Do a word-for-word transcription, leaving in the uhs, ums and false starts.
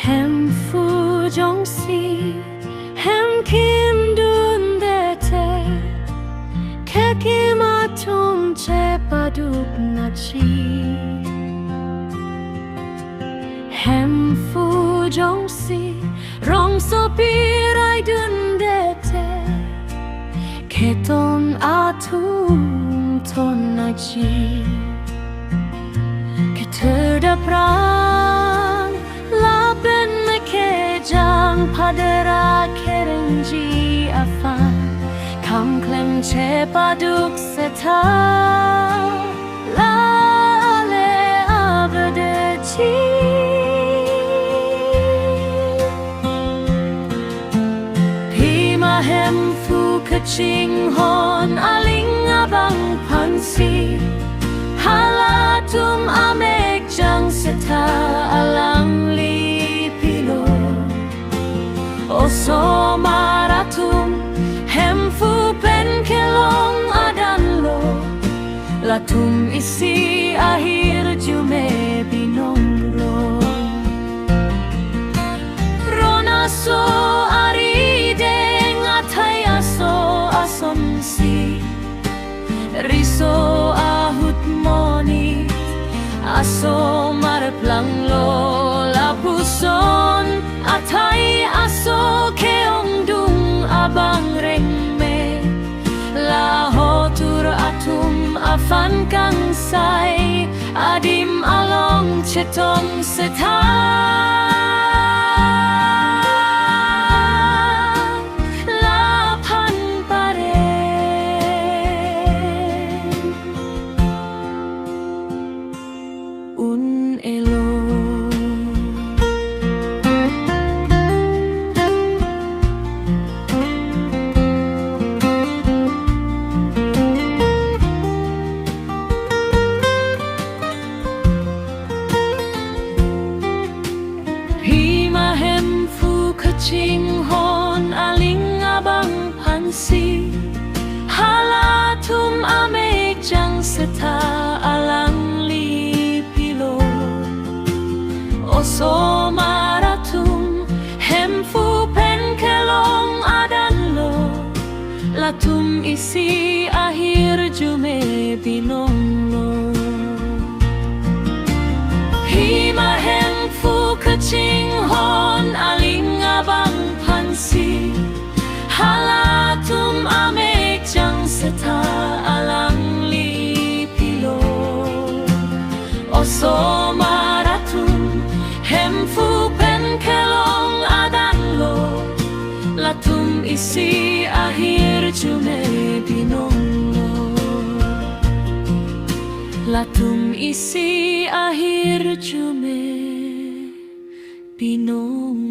Hemphu jongsi hem kim dunde te, kekim atum chepaduk nangji. Hemphu jongsi rongsopi rai dunde te, keton atum ton nangji. Ketherdap rang lapen mekejang phadera kerengji aphan kam klem chepaduk seta la ale avedeji. Pima Hemphu kachinghon aling abang aphansi halatum amekjang seta alangli pilo. Osomar atum, Hemphu pen kelong adan lo, latum isi ahirjume binong lo. Ron aso, arideng athai aso asonsi, riso ahut monit asomar planglo, lapuson athai aso ke-ongdung abang rengme, la hotur atum aphan kangsai adim along chetong seta laphan pare un-elo. Pima Hemphu kachinghon aling abang aphansi halatum amekjang seta alangli pilo. Osomar atum, Hemphu pen kelong adan lo, latum isi ahirjume binong lo. Pima Hemphu kachinghon aling abang aphansi halatum amekjang seta alangli pilo. Osomar atum, Hemphu pen kelong adan lo, latum isi ahirjume binong lo. Latum isi ahirjume binong